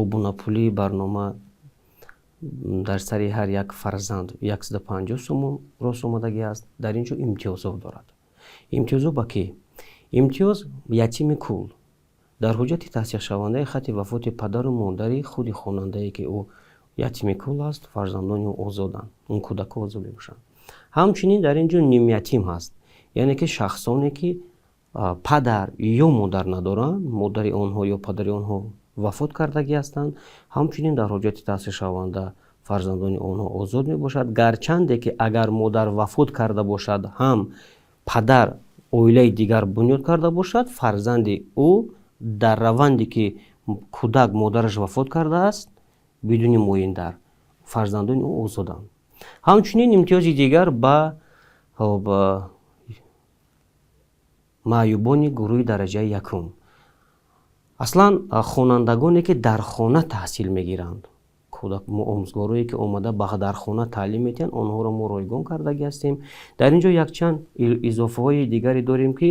Обунапулии барнома дар сари ҳар як фарзанд 150 сомон рост омадагӣ аст. Дар ин ҷо имтиёзҳо дорад. Имтиёзҳо ба кӣ? Имтиёз ятими кул дар ҳуҷҷати тасдиқшавандаи хати вафоти падару модари худи хонандае, ки ӯ ятими кул аст, фарзандони ӯ озоданд, он кӯдакҳо озод мебошанд. Ҳамчунин дар ин ҷо нимятим ҳаст, яъне ки шахсоне, ки падар ё модар надоранд, модари онҳо ё падари онҳо вафот кардагӣ ҳастанд. Ҳамчунин дар ҳуҷҷати тасдиқшаванда фарзандони онҳо озод мебошад. Гарчанде ки агар модар вафот карда бошад ҳам, падар оилаи дигар бунёд карда бошад, фарзанди ӯ дар раванде ки кӯдак модараш вафот кардааст, бидуни муиндар фарзандони ӯ озоданд. Ҳамчунин имтиёзи дигар ба маъюбони гурӯҳи дараҷаи якум, аслан хонандагоне, ки дар хона таҳсил мегиранд, омӯзгорое, ки омада ба дар хона таълим медиҳанд, онҳоро мо ройгон кардагӣ ҳастем. Дар ин ҷо якчанд изофаҳои дигаре дорем, ки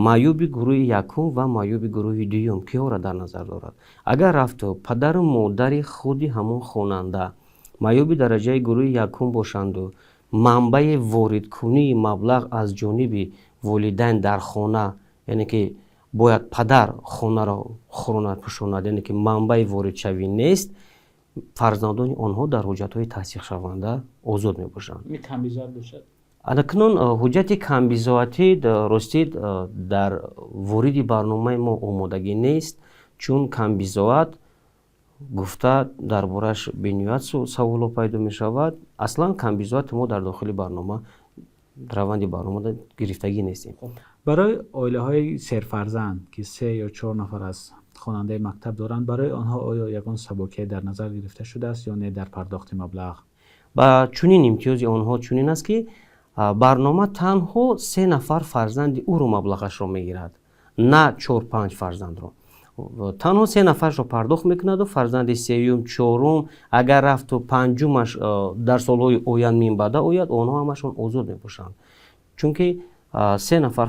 маъюби гурӯҳи якум ва маъюби гурӯҳи дуюм киҳоро дар назар дорад. Агар рафту падару модари худи ҳамон хонанда маъюби дараҷаи гурӯҳи якум бошанду манбаи воридкунии маблағ аз ҷониби волидайн дар хона, яъне ки бояд падар хонаро хӯронад, пӯшонад, яъне ки манбаи воридшавӣ нест, фарзандони онҳо дар ҳуҷҷатҳои тасдиқшаванда озод мебошанд. Акнун ҳуҷҷати камбизоатӣ, ростӣ, дар вориди барномаи мо омодагӣ нест, чун камбизоат гуфта дар борааш бениҳоят саволҳо пайдо мешавад. Аслан камбизоати мо дар дохили барнома, раванди барнома гирифтагӣ нестем. Барои оилаҳои серфарзанд, ки се ё чор нафар аз хонандаи мактаб доранд, барои онҳо оё ягон сабукие дар назар гирифта шудааст ё не дар пардохти маблағ? Ба чунин имтиёзи онҳо чунин аст, ки барнома танҳо се нафар фарзанди ӯро маблағашро мегирад, на чор, панҷ фарзандро. Танҳо се нафаршро пардохт мекунаду фарзанди сеюм, чорум, агар рафту панҷумаш дар солҳои оянд минбаъда ояд, онҳо ҳамашон озод мебошанд, чунки се нафар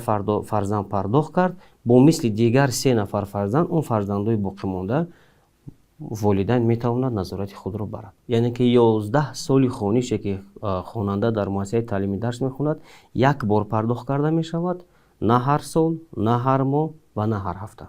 фарзанд пардохт кард, бо мисли дигар се нафар фарзанд он фарзандҳои боқимонда волидайн метавонад назорати худро барад. Яъне ки 11 соли хонише, ки хонанда дар муассисаи таълимӣ дарс мехонад, як бор пардохт карда мешавад, на ҳар сол, на ҳар моҳ ва на ҳар ҳафта.